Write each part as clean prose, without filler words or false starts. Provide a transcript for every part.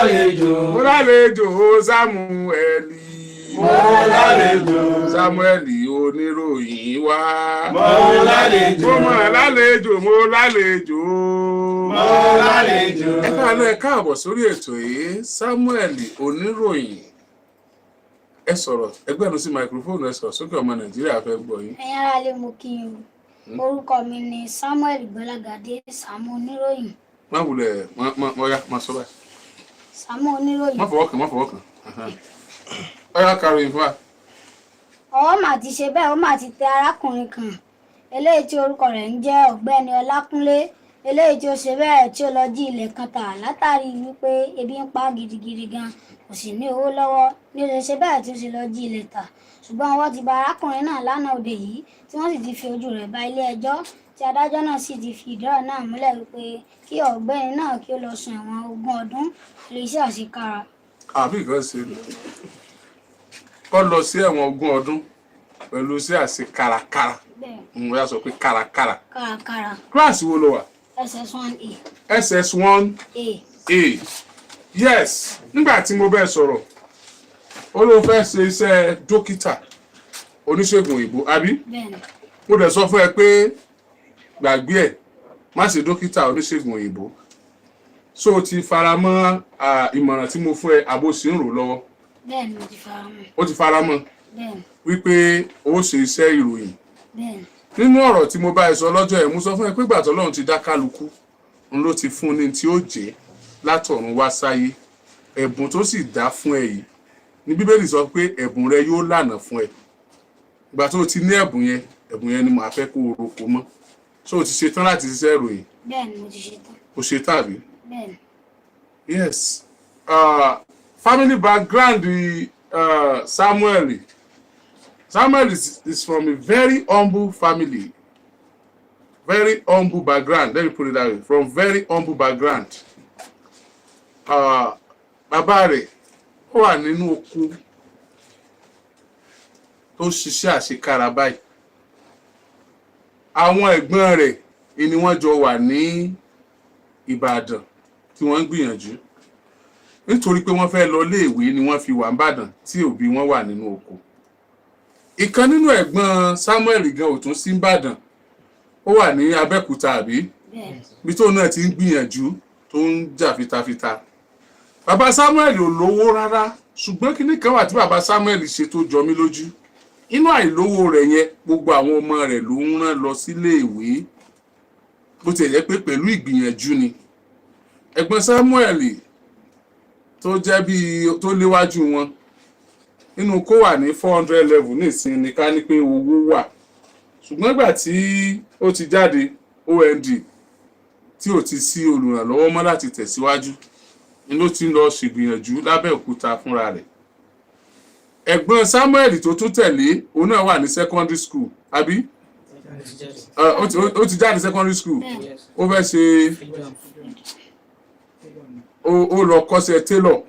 Lálejò. Mo lálejò Sámúẹ́lì. Mo lálejò. Sámúẹ́lì oníròyìn wá. Mo lálejò. Mo mọ̀ lálejò, mo lálejò. Mo lálejò. Ẹ káàlẹ́, ẹ káàbọ̀ sórí ètò yìí. Sámúẹ́lì oníròyìn, ẹ sọ̀rọ̀, ẹgbẹ́nu sí microphone, ẹ sọ̀rọ̀ sókè, ọmọ Nàìjíríà fẹ́ gbọ́ yín. Ẹ̀yin aráalé, mo kí yín o. Orúkọ mi ni Samuel Gbọ́lágadé, Sàámú Oníròyìn. Má wulẹ̀, má má ọ̀yá, má sọ báyìí. Sàámú Oníròyìn. Má fọwọ́ kàn, má fọwọ́ kàn. Ọ̀yá, karòyìn fún wa. Ọwọ́ mà ti ṣe bẹ́ẹ̀, ó mà ti tẹ arákùnrin kan eléyìí tí orúkọ rẹ̀ ń jẹ́ Ọ̀gbẹ́ni Ọlákúnlé, eléyìí tí ó ṣe bẹ́ẹ̀ tí ó lọ jí ilẹ̀ kan tà látàrí wípé ebi ń pa á gidigidi gan, kò sì ní owó lọ́wọ́ ní ó ṣe ṣe bẹ́ẹ̀ tí ó ṣe lọ jí ilẹ̀ tà. Ṣùgbọ́n ọwọ́ ti ba arákùnrin náà lánàá òde yìí, tí wọ́n sì ti fi ojú rẹ̀ ba ilé ẹjọ́, tí adájọ́ náà sì ti fi ìdí ọ̀rọ̀ náà múlẹ̀ wípé kí ọ̀gbẹ́ni náà kí ó lọ sùn ẹ̀wọ̀n 20 ọdún pẹ̀lú iṣẹ́ àṣekára. Àbí nǹkan ṣe ni kọ́ lọ sí ẹ̀wọ̀n 20 ọdún pẹ̀lú sí àṣe kárakára? Bẹ́ẹ̀. Mo yà sọ pé kárakára. Kárakára. Kíláàsì wo ló wà? SS1A. SS1 A. A, yes. Nígbà tí mo bẹ́ẹ̀ sọ̀rọ̀, ó ló fẹ́ ṣe iṣẹ́ dókítà oníṣègùn òyìnbó, àbí? Bẹ́ẹ̀ ni. Mo dẹ̀ sọ fún ẹ pé gbàgbé ẹ̀, má ṣe dókítà oníṣègùn òyìnbó. So o ti fara mọ́ ìmọ̀ràn tí mo fún ẹ, àbó sì ń rò lọ́wọ́? Bẹ́ẹ̀ ni, mo ti fara mọ́. Ó ti fara mọ́? Bẹ́ẹ̀ ni. Wípé ó ṣe iṣẹ́ ìròyìn? Bẹ́ẹ̀ ni. Nínú ọ̀rọ̀ tí mo bá ẹ sọ lọ́jọ́ ẹ̀, mo sọ fún ẹ pé ìgbà tọ́lọ́run ti dá kálukú n ló ti fún ní tí ó jẹ́ látọ̀run wá sáyé. Ẹ̀bùn tó sì dá fún ẹ yìí ní Bíbélì sọ pé ẹ̀bùn rẹ yóò lànà fún ẹ. Ìgbà tó o ti ní ẹ̀bùn yẹn, ẹ̀bùn yẹn ni màá fẹ́ kó o roko mọ́. So o ti ṣetán láti ṣiṣẹ́ ìròyìn? Bẹ́ẹ̀ ni, mo ti ṣe tán. O ṣe tàbí? Bẹ́ẹ̀ ni. Yes. Family background, Samuel. Samuel is from a very humble family, very humble background. Let me put it that way, from very humble background. Bàbá rẹ̀, ó wà nínú oko tó ń ṣiṣẹ́ àṣekára báyìí. Àwọn ẹ̀gbọ́n rẹ̀ ni wọ́n jọ wà ní Ìbàdàn tí wọ́n ń gbìyànjú, nítorí pé wọ́n fẹ́ lọ léèwé ni wọ́n fi wà nìbàdàn tí òbí wọn wà nínú oko. Ìkan nínú ẹ̀gbọ́n Samuel gan ò tún sí nìbàdàn, ó wà ní Abẹ́òkúta, àbí? Bẹ́ẹ̀ ni. Bí tóun náà ti ń gbìyànjú, tó ń jà fitafita. Bàbá Samuel ò lówó rárá, ṣùgbọ́n kíní kan wà tí bàbá Samuel ṣe tó jọ mí lójú. Inú àìlówó rẹ̀ yẹn, gbogbo àwọn ọmọ rẹ̀ ló ń rán lọ síléèwé, bó tiẹ̀ jẹ́ pé pẹ̀lú ìgbìyànjú ni. Ẹ̀gbọ́n Samuel tó jẹ́ bíi tó léwájú wọn nínú kó wà ní 400 level nísìnyí ní ká ní pé owó wà, ṣùgbọ́n ìgbà tí ó ti jáde OND, tí ò ti sí olùrànlọ́wọ́ mọ́ láti tẹ̀síwájú, ni ló ti ń lọ ṣègbìyànjú lábẹ́òkúta fúnra rẹ̀. Ẹ̀gbọ́n Samuel tó tún tẹ̀lé, òun náà wà ní secondary school, àbí? Ó ti jáde secondary school. Ó fẹ́ ṣe, ó lọ kọ́ṣẹ́ tailor.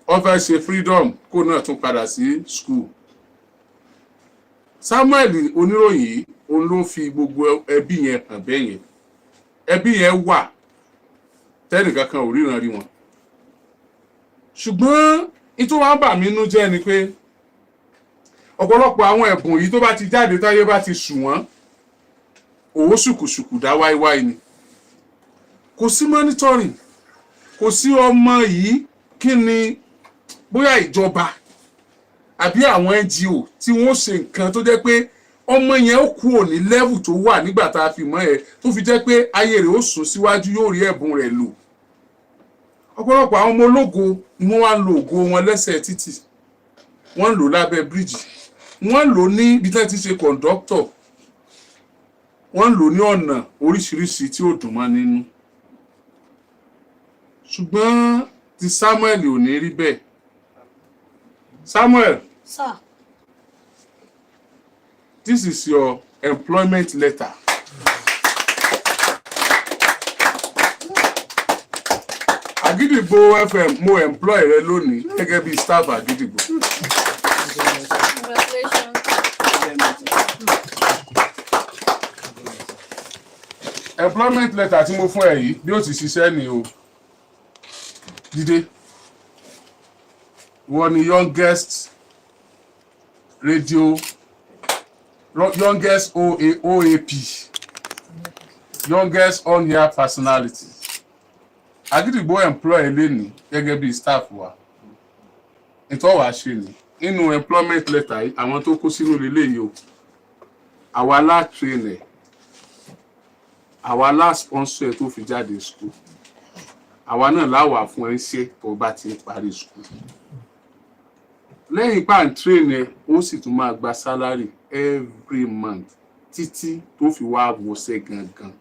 Ó fẹ́ ṣe freedom, kó náà tún padà sí school. Samuel oníròyìn yìí, òun ló fi gbogbo ẹbí yẹn hàn bẹ́ẹ̀ yẹn. Ẹbí yẹn wà tẹ́nìkan kan ò ríran rí wọn, ṣùgbọ́n ìtò wa ń bà mí nú jẹ́ ni pé ọ̀pọ̀lọpọ̀ àwọn ẹ̀bùn yìí tó bá ti jáde, táyé bá ti sù wọ́n, òwò ṣùkùṣùkù dá wáíwáí ni. Kò sí monitoring, kò sí ọmọ yìí, kí ni bóyá ìjọba àbí àwọn NGO tí wọ́n ṣe nǹkan tó jẹ́ pé ọmọ yẹn ó kúrò ní level tó wà nígbà tá a fi mọ́ ẹ, tó fi jẹ́ pé ayé rẹ̀ ó sún síwájú, yóò rí ẹ̀bùn rẹ̀ lò. Ọ̀pọ̀lọpọ̀ àwọn ọmọ ológo ni wọ́n wá ń lo ògo wọn lẹ́sẹ̀ títì, wọ́n ń lò lábẹ́ bíríìjì, wọ́n ń lò ní ibi tí wọ́n ti ṣe kọ̀ǹdọ́tọ̀, wọ́n ń lò ní ọ̀nà oríṣiríṣi tí ó dùn mọ́ nínú. Ṣùgbọ́n ti Samuel ò ní rí bẹ́ẹ̀. Samuel. Sir. This is your employment letter. Àgídìgbò FM, mo employ rẹ lónìí gẹ́gẹ́ bí staff Àgídìgbò. Congratulations. Employment letter tí mo fún ẹ yìí, bí ó ti ṣiṣẹ́ ni o. Dídé, wọ́n ní youngest radio, youngest OA, OAP, youngest on-air personality. Àgídìgbò employ lẹ́ni gẹ́gẹ́ bí staff wa. Ìtọ́ wàá ṣe ni nínú employment letter yìí, àwọn tó kó sínú ilé yìí o, àwa la train ẹ̀, àwa la sponsor ẹ̀ tó fi jáde school, àwa náà láwà fún ẹ ṣe tó bá ti ń parí school. Lẹ́yìn pa ń train ẹ, ó sì tún máa gba salary every month títí tó fi wá wọṣẹ́ gangan.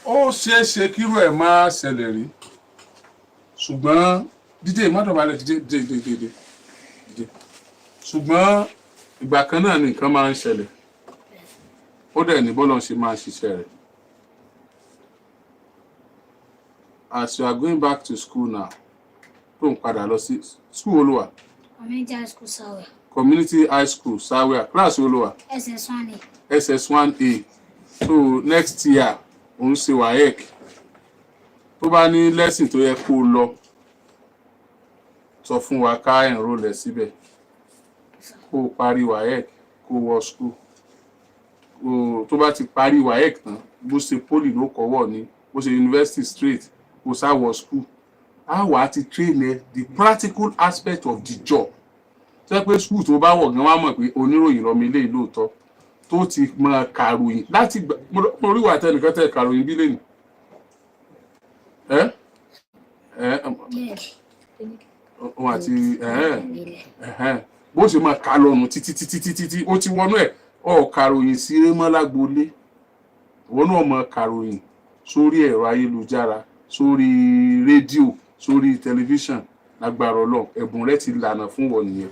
Ó ṣeé ṣe kírú ẹ̀ máa ṣẹlẹ̀ rí, ṣùgbọ́n dídé mọ́tòbalẹ̀, dídé, dídé, dídé, dídé. Ṣùgbọ́n ìgbà kan náà ni nǹkan máa ń ṣẹlẹ̀, ó dẹ̀ ní bọ́lọ̀ ṣe máa ṣiṣẹ́ rẹ̀. As you are going back to school now, tó ń padà lọ sí school olúwa. Community High School Sawe. Community High School Sawia, class olúwa? SS1A. SS1A. So next year, òun ṣe WAEC. Tó bá ní lesson tó yẹ kó lọ, sọ fún wa ká enroll ẹ síbẹ̀, kó o parí WAEC, kó o wọ school. Kó tó bá ti parí WAEC tán, bó ṣe poly ló kọ́wọ́ ni, bó ṣe university straight, kó sá wọ school. Á wà á ti train ẹ the practical aspect of the job, tó yẹ pé school tó bá wọ̀ gan wá mọ̀ pé oníròyìn lọ́mọ ilé ìlú òótọ́ tó ti máa kàròyìn láti gbà. Mo rí wà tẹnìkan tẹ kàròyìn bí lẹ́nu ẹ ẹ òun àti ẹ bó ṣe máa kà lọ́nu títí títí títí tí ó ti wọnú ẹ̀. Ọ̀ kàròyìn sí rémọ́lágbolé, ìwọ náà máa kàròyìn sórí ẹ̀rọ ayélujára, sórí rédíò, sórí tẹlifíṣàn. Lágbára Ọlọ́run, ẹ̀bùn rẹ ti lànà fún wọn nìyẹn,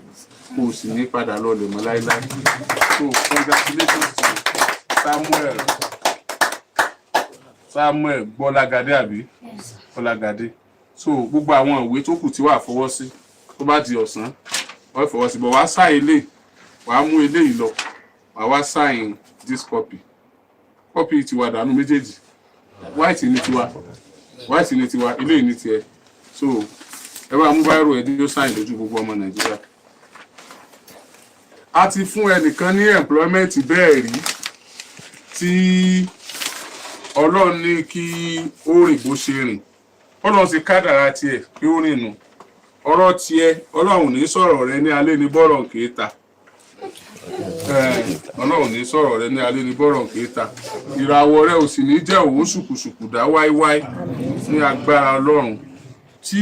kó o sì ní padà lọlẹ̀ mọ́ láéláé. So congratulations to Samuel, Samuel Gbọ́lágadé, àbí? Yes. Gbọ́lágadé. So gbogbo àwọn ìwé tó kù tí wàá fọwọ́ sí, tó bá di ọ̀sán, wọ́n fọwọ́ sí bọ̀, wàá sign ilé, wàá mú ilé yìí lọ, wàá wá sign this copy. Copy tiwa dànù méjèèjì, white ní tiwa, white ní tiwa, ilé ní tiẹ̀. So ẹ bá mú biro ẹ dé, ó sign lójú gbogbo ọmọ Nàìjíríà. A ti fún ẹnìkan ní employment bẹ́ẹ̀ rí tí Ọlọ́run ní kí ó rìn bó ṣe rìn. Ọlọ́run ti kádàrá tiẹ̀ pé ó rìn nù ọ̀rọ̀ tiẹ̀. Ọlọ́run ní sọ̀rọ̀ rẹ ní alẹ́ ní bọ́rọ̀ kìí ta. Ọlọ́run ní sọ̀rọ̀ rẹ ní alẹ́ ní bọ́rọ̀ kìí ta. Ìràwọ̀ rẹ ò sì ní jẹ́ òwò ṣùkùṣùkù dá wáíwáí ní agbára Ọlọ́run. Tí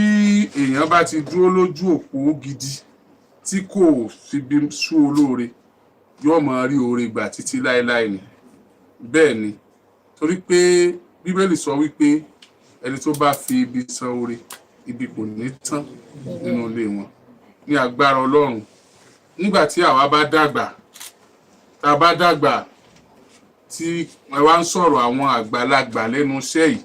èèyàn bá ti dúró lójú òpó gidi tí kò fi bí sú olóore, yóò máa rí oore gbà títí láéláé ni. Bẹ́ẹ̀ ni, torí pé Bíbélì sọ wípé ẹni tó bá fi ibi san oore, ibi kò ní tán nínú ilé wọn. Ní agbára Ọlọ́run, nígbà tí àwa bá dàgbà, tá a bá dàgbà, tí ẹ wá ń sọ̀rọ̀ àwọn àgbàlagbà lẹ́nu iṣẹ́ yìí,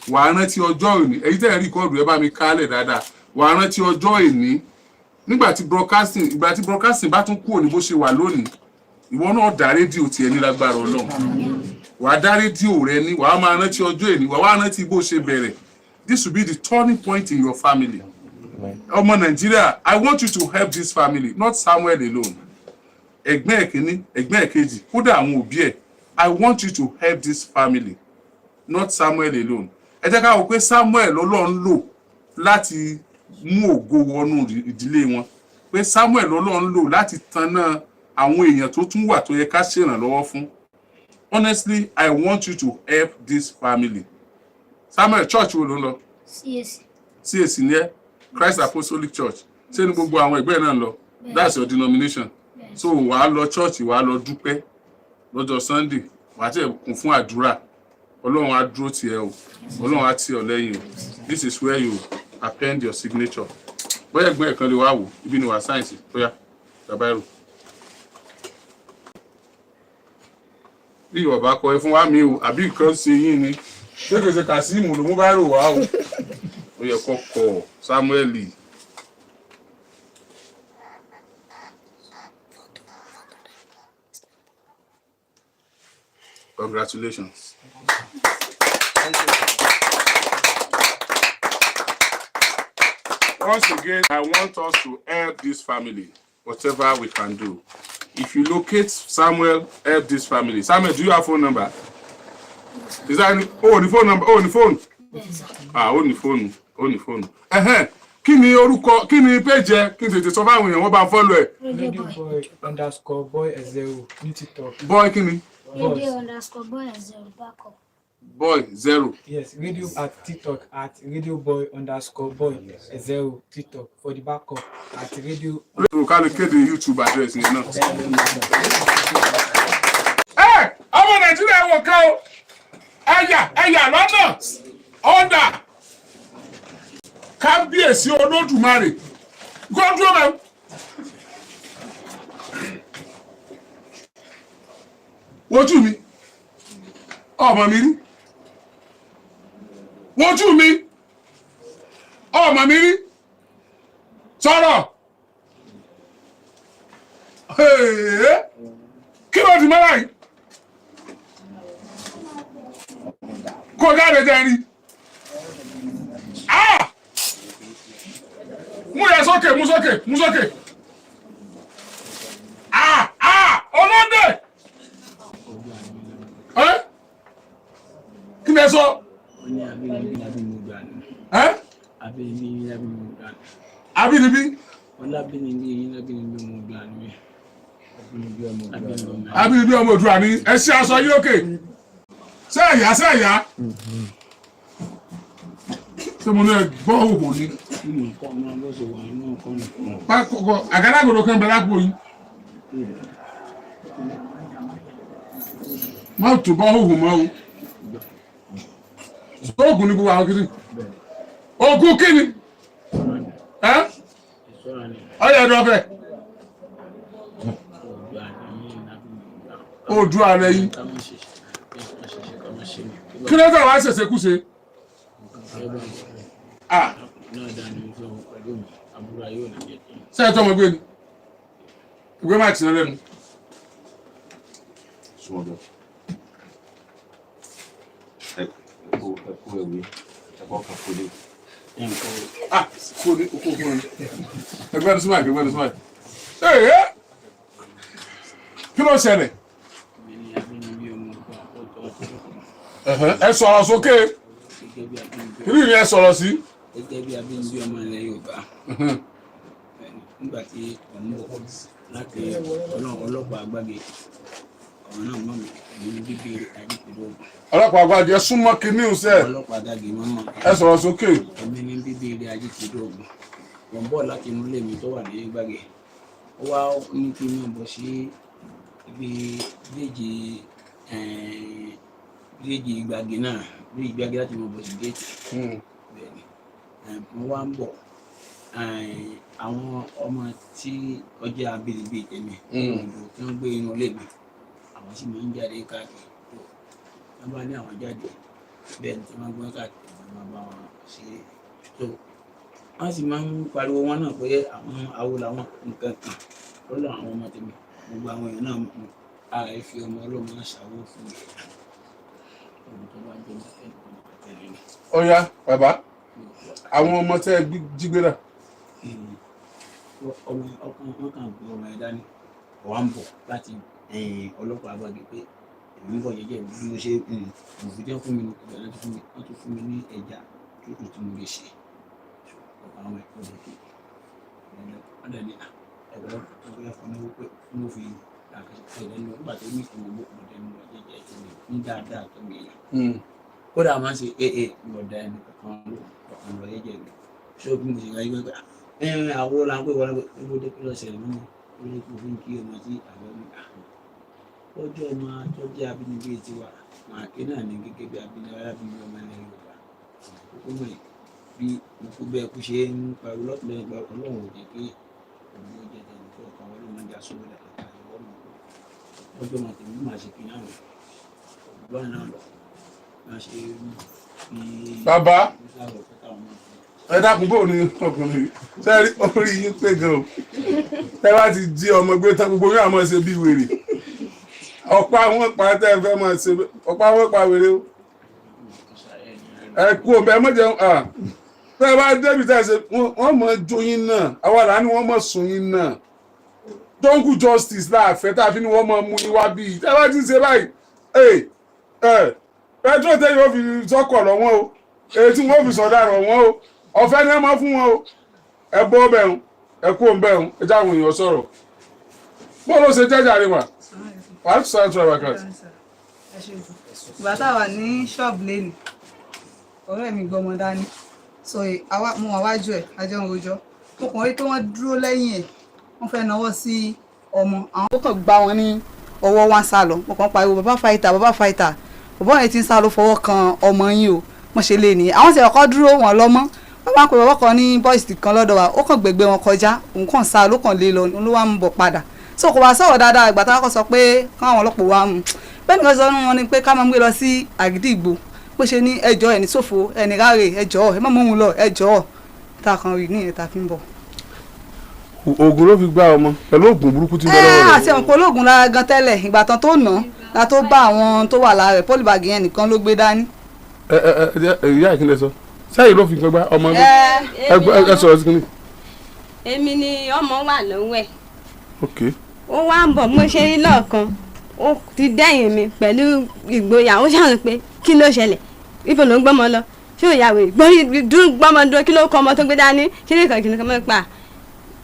wà á rántí ọjọ́ òní. Èyí tẹ́ ẹ̀ record, ẹ bá mi kálẹ̀ dáadáa. Wà á rántí ọjọ́ òní nígbà tí broadcasting, ìgbà tí broadcasting bá tún kúrò ní bó ṣe wà lónìí, ìwọ náà dá rédíò tiẹ̀ ní lágbára Ọlọ́run. Wà á dá rédíò rẹ ní, wà á máa rántí ọjọ́ òní, wà á wá rántí bó ṣe bẹ̀rẹ̀. This will be the turning point in your family. Ọmọ Nàìjíríà, I want you to help this family, not Samuel alone, ẹ̀gbọ́n ẹ̀ kínní, ẹ̀gbọ́n ẹ̀ kejì, kódà àwọn òbí ẹ̀. I want you to help this family, not Samuel alone. Ẹ jẹ́ ká wò pé Samuel Ọlọ́run lò láti mú ògo wọnú ìdílé wọn, pé Samuel Ọlọ́run lò láti tanná àwọn èèyàn tó tún wà tó yẹ ká ṣèrànlọ́wọ́ fún. Honestly, I want you to help this family. Samuel, church wo ló ń lọ? CAC. CAC ní ẹ, Christ Apostolic Church. Ṣé ní gbogbo àwọn ẹgbẹ́ náà ń lọ? That's your denomination. So wàá lọ church, wàá lọ dúpẹ́ lọ́jọ́ Sunday, wàá tẹ̀ kún fún àdúrà. Ọlọ́run á dúró tì ẹ́ o, Ọlọ́run á tì ọ́ lẹ́yìn o. This is where you append your signature. Bóyá ẹ̀gbọ́n ẹ̀ kan lè wá wò, ibi ni wàá sign sí. Bóyá bàbá ẹ̀rù bí ìwà bá kọ ẹ fún wa mi o, àbí nǹkan ṣe yín ni? Ṣé kìí ṣe Kazeem ló mú biro wá o? Ó yẹ kó kọ Samuel. Congratulations. Once again, I want us to help this family, whatever we can do. If you locate Samuel, help this family. Samuel, do you have phone number? Is that any, oh, the phone number? Oh, the phone. Bẹ́ẹ̀ sà. Ah, ó ní fóònù, ó ní fóònù. Ẹ̀hẹ́n, kí ni orúkọ, kí ni page ẹ? Kí n tètè sọ fáwọn èèyàn, wọ́n bá ń follow ẹ̀. Radio Radio boy. boy underscore boy zero ní TikTok. Boy kí ni? Radio Boys. underscore boy zero backup. Boy zero. Yes, radio at TikTok at radio boy underscore boy zero TikTok for the backup at radio. Ká lè kéde YouTube address yẹn náà. Ẹ ọmọ Nàìjíríà wọ̀ ká o, ẹ̀yà ẹ̀yà lọ́nà ọ̀dà kábíyèsí Olódùmarè kó dúró mẹ́. Wojú mi, ọmọ mi rí. Wojú mi, ọmọ mi rí. Sọ̀rọ̀. Hey, kí ló di mọ́ra yìí? Kó jáde jẹ́ rí. Ah! Mú yẹ sókè, mú sókè, mú sókè. Ah! Ah! Ọlọ́dẹ! Ẹ́ kí ni ẹ sọ? Ó ní abínibí lábínibí gbà ní. Ẹ́ Abínibí lábínibí gbà ní. abínibí. Wọ́n lábínibí yín lábínibí mo gbà ní. Abínibí ọmọ Abínibí ọmọ Oòduà ni ẹ ṣe aṣọ yìí òkè. Ṣé ẹ̀yà ṣé ẹ̀yà? Ṣé mo ní ẹ gbọ́ òwò ni? Nínú nǹkan ọmọ bó ṣe wà nínú nǹkan nìkan. Pákọ̀kọ̀ àgádágodo kan bẹ lápò yín. Má tó bá òògùn mọ́ o. Oògùn ni gbogbo àwọn kìíní. Oògùn kíni? Ẹ́ Ìṣọ́ra ni ọyọ ẹ̀dọ́ ọbẹ̀. Oòduà ní yín lábínibí gbà. Oòduà rẹ̀ yín. Ká má ṣe ká ṣe ká má ṣe ní. Kí ló dé wàá ṣẹ̀ṣẹ̀ kú ṣe? Ah Náà dáa ni mo fẹ́ wọ pẹ̀lú mi. Àbúrò ayé ò ní jẹ́ kí n. ṣé ẹ tọ́ ọmọ gbé ni? Ìgbé máa tì náà lẹ́nu. Súnmọ́ bẹ́ẹ̀. Ẹ kú ẹ kú ewé ẹ kọ́ kan kólé. Nǹkan Ah kò ní kò fún mi. Ẹgbẹ́ ẹni súnmọ́ ẹgbẹ́ ẹni súnmọ́ ẹ̀. Ee kí ló ṣẹlẹ̀? mi ní abínibí ọmọ Oòduà ó tọ́ Ẹ̀hẹ́n, ẹ sọ̀rọ̀ sókè. gẹ́gẹ́ bí abínibí Irú ìrìn ẹ sọ̀rọ̀ sí. gẹ́gẹ́ bí abínibí ọmọ ilẹ̀ Yorùbá. Nígbà tí mò ń bọ̀ láti ọlọ́pàá àgbàgbé ọ̀rọ̀ náà mọ̀ mí èmi ní bíbí àdìpẹ̀lú ògùn Ọlọ́pàá àgbàjẹ ẹ súnmọ́ kinní ọ̀sẹ̀ ọlọ́pàá àgbàgbé mọ́ mọ́ ẹ sọ̀rọ̀ sókè. èmi ní bíbí ilé àdìpẹ̀lú ògùn mò ń bọ̀ láti inú ilé mi tó wà ní gbàgé ó wá ní kí n máa bọ̀ sí ibi bíríìjì bíríìjì gbàgé náà bíríìjì gbàgé láti máa bọ̀ sí géètì bẹ́ẹ̀ni mo wá ń bọ̀ àwọn ọmọ tí ọjà abínibí tèmi òyìnbó tí wọ́n gbé inú ilé mi àwọn sì máa ń jáde káàkiri tó wọ́n bá ní àwọn jáde bẹ́ẹ̀ ni tí wọ́n gbé káàkiri wọ́n máa bá wọn ṣe é tó wọ́n sì máa ń pariwo wọn náà pé àwọn awo làwọn nǹkan kan lọ́dọ̀ àwọn ọmọ tèmi gbogbo àwọn èèyàn náà mọ̀ ara fi ọmọ ọlọ́mọ ṣàwọ́ fún mi ohun tó bá jẹ́ tẹ̀lé ni. Ọya bàbá àwọn ọmọ tẹ́ ẹ jí gbé náà. Ọmọ ọkùnrin wọn kàn gbé ọmọ ẹ dání wà ń bọ̀ láti ọlọ́pàá abági pé èmi ń bọ̀ jẹ́jẹ́ bí mo ṣe òfin jẹ́ fún mi ìgbà láti fún mi wọ́n tún fún mi ní ẹja tútù tí mo lè ṣe ọkọ̀ àwọn ẹ̀kọ́ lè fi wọ́n dẹ̀ ní ẹ̀rọ tó fẹ́ fún mi wípé mo fi ẹ̀rọ nígbà tó ní ìfún mi mo dẹ̀ lọ jẹ́jẹ́ tó mi ní dáadáa tó mi yàn kódà máa ń ṣe ee mi ò da ẹni kankan ló ọkàn lọ jẹ́jẹ́ mi ṣé o bí mo ṣe ráyé pé ẹ àwọ̀ la ń pè wọ́n pé ó dé kí lọ ṣẹlẹ̀ mọ́ mi ó ní kó fi ń kí ọmọ tí àgbẹ̀ mi ọjọ́ ọmọ tó jẹ́ abínibí tiwa màá ké náà ní gẹ́gẹ́ bí abínibí abínibí ọmọ ilẹ̀ Yorùbá kókó mọ̀ ẹ́ bí ikú bẹ́ẹ̀ kú ṣe ń pariwo lọ́tún lẹ́yìn pariwo Ọlọ́run ò jẹ́ kí òun ó jẹ́ tẹ̀lé fún ọkàn wọn ló máa ń jà sówó dàgbà ìwọ́n mọ̀ ọjọ́ máa tẹ̀lé máa ṣe kí náà lọ ọ̀gbọ́n náà lọ máa ṣe fi Bàbá ẹ ẹ dákun bóun ni ọkùnrin sẹ́rí orí yín pé gan o. Tẹ́ bá ti jí ọmọ gbé tán gbogbo yóò àmọ́ ṣe bí wèrè. Ọ̀pá wọn pa tẹ́ ẹ fẹ́ máa ṣe, ọ̀pá wọn pa wèrè o. Ẹ kú òun bẹ́ẹ̀ mọ̀jẹ̀ tẹ́ ẹ bá débi tẹ́ ẹ ṣe, wọ́n mọ̀ jó yín náà, àwa là ní wọ́n mọ̀ sùn yín náà. Jungle justice láàfẹ́ tá a fi ní wọ́n mọ̀ mú yín wá bíi tẹ́ ẹ bá ti ń ṣe báyìí. Ẹ petrol tẹ́ yóò fi sọ́kọ̀ lọ wọ́n o, èyí tí wọ́n fi sọ̀dá rọ̀ wọ́n o, ọ̀fẹ́ ní ẹ máa fún wọn o. Ẹ bọ́ bẹ́ẹ̀, ẹ kú òun bẹ́ẹ̀, ẹ jáwọn èèyàn sọ̀rọ̀. Bó ló ṣe jẹ́jà rẹ wà wàá tún sáà tún àbàkàtì. Ìgbà tá a wà ní ṣọ́ọ̀bù lẹ́nu, ọ̀rẹ́ mi gbọ́mọ dání, so mo wà wájú ẹ̀, ajọ́ ń rojọ́. Mo kàn rí pé wọ́n dúró lẹ́yìn ẹ̀, wọ́n fẹ́ nawọ́ sí ọmọ àwọn. Ó kàn gbá wọn ní ọwọ́, wọn sá lọ. Mo kàn pariwo, "Bàbá fighter, bàbá fighter, bàbá yẹn ti ń sá lọ, fọwọ́ kan ọmọ yín o." Wọ́n ṣe lé nìyẹn. Àwọn sì ọkọ dúró wọn lọ́mọ́. Wọ́n máa ń pe bàbá kan ní boys kan lọ́dọ̀ wa, ó kàn gbẹ̀gbẹ́ wọn kọjá, òun kàn sá ló kàn lé lọ, ló wá ń bọ̀ padà. So kò wá sọ̀rọ̀ dáadáa. Ìgbà táwọn kọ sọ pé káwọn ọlọ́pàá wá mú bẹ́ẹ̀ nìkan sọ wọn ni pé ká máa ń gbé lọ sí Àgídìgbò, bó ṣe ní ẹjọ́ ẹni ṣòfò ẹni ráre, ẹjọ́ ẹ má mú òun lọ, ẹjọ́ tá a kan rí ní ìta fi ń bọ̀. Oògùn ló fi gbá ọmọ pẹ̀lú oògùn burúkú tí ń bẹ Ẹ lọ́wọ́ àti rẹ̀. ọ̀pọ̀ olóògùn lára gan tẹ́lẹ̀. Ìgbà tán tó nà án la tó bá àwọn tó wà lára rẹ̀, polybag yẹn nìkan ló gbé dání. Ẹ ẹ ẹ, ìyá ìkíni sọ sẹ́yìn ló fi nǹkan gbá ọmọ Ẹ ẹ sọ̀rọ̀ sí kìíní. Èmi ni ọmọ wà lọ́wọ́ ẹ̀. Ok. Ó wá ń bọ̀, mo ṣe rí lọ́ọ̀kan, ó ti dẹ́yìn mi pẹ̀lú ìgboyà. Ó ṣàrùn pé kí ló ṣẹlẹ̀, ibo ló ń gbọ́mọ lọ, ṣé ò yàwé gbórí dúró gbọ́mọ dúró, kí ló kọ́ ọmọ tó gbé dání, kí ní kan kí ní kan mọ́ pa,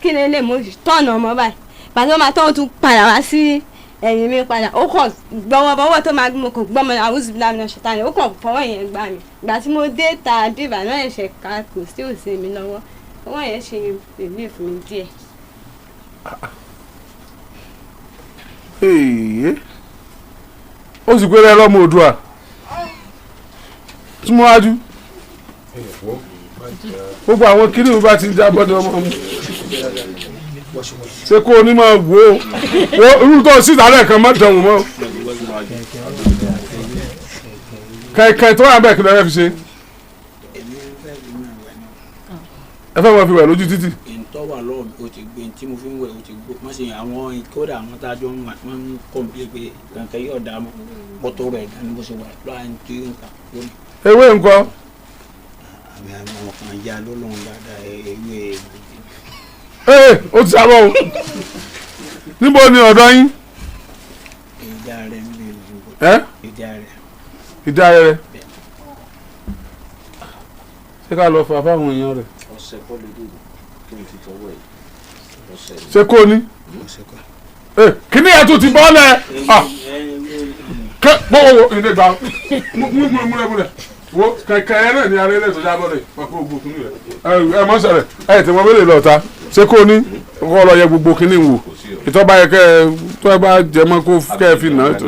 kí ni lè mú tọ̀nà ọmọ báyìí. Pàtó máa tọ́ tún padà wá sí ẹ̀yìn mi padà, ó kàn gbọ́wọ́ bọ́wọ́ tó máa mo kàn gbọ́mọ àwùjọ ìlànà ṣètàn, ó kàn fọwọ́ yẹn gbà mí. Ìgbà tí mo dé ta bíbà náà, ẹ̀ṣẹ̀ ká kò sí òsè mi lọ́wọ́, ọwọ́ yẹn ṣe relief mi díẹ̀. Èyí ó sì péré lọ́mọ Oòduà túmọ̀wájú gbogbo àwọn kiri mi bá ti ń jábọ́ ní ọmọ mu ṣé kó o ní máa wò ó wo irú tó síta lẹ́ẹ̀kan má dánwò mọ́. Kẹ̀kẹ́ tó wà bẹ́ẹ̀, kí ló fẹ́ fi ṣe? Èmi fẹ́ fi máa wẹ̀ ni. Ẹ fẹ́ máa fi wẹ̀ lójú títì? Ìtọ́ wà lọ́wọ́ mi, ó ti gbé tí mo fi ń wẹ̀, ó ti gbó. Má ṣe àwọn kódà àwọn tá a jọ ń wà, wọ́n ń kọ̀m̀pé pé kankan yóò dá mọ́ mọ́tò rẹ̀ dání bó ṣe wà lọ́wọ́ à ń tí ń kà lónìí. Ewé ńkọ́? Àmì àwọn kan ya ló lóun dáadáa, ewé. Ee, ó ti sábọ̀ o. Níbo ni ọ̀dọ́ yín? Ìjà rẹ̀ ń bèrè ìbò. Ẹ Ìjà rẹ̀. Ìdá rẹ ṣé ká lọ fà fáwọn èèyàn rẹ̀? Ọ̀sẹ̀ kọ́ lè dé kí n ti tọwọ́ ẹ̀ ọ̀sẹ̀ ni. Ṣé kò ní? Ọ̀sẹ̀ kọ́. Ee, kíní ẹ̀ tún ti bọ́lẹ̀. Ah, kẹ gbọ́wọ́ ilé gba mú mú múlẹ̀ múlẹ̀ wo kẹ̀kẹ́ ẹ náà ní ara ilé tó jábọ́ rẹ̀ pàpọ̀ gbogbo kínní rẹ̀. Ẹ mọ̀ sọ̀rọ̀ ẹ tẹ̀ wọ́n wẹ́lẹ̀ lọ́ta. Ṣé kò ní kọ́ lọ yẹ gbogbo kínní wò, ìtọ́ bá yẹ kẹ́ ẹ tó ẹ bá jẹ mọ́ kó kẹ́ ẹ fi nà ètò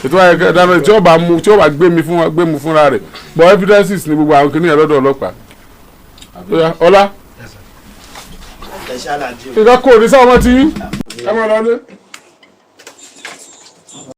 ìtọ́ bá yẹ kẹ́ ẹ dáná tí ó bá mú tí ó bá gbé mi fún gbé mu fúnra rẹ̀, but evidences ni gbogbo àwọn kínní yẹn lọ́dọ̀ ọlọ́pàá. Ó yá, ọlá Ẹ ṣáláàjì o. nǹkan kò ní sáwọn ti yín, ẹ máa lọ dé.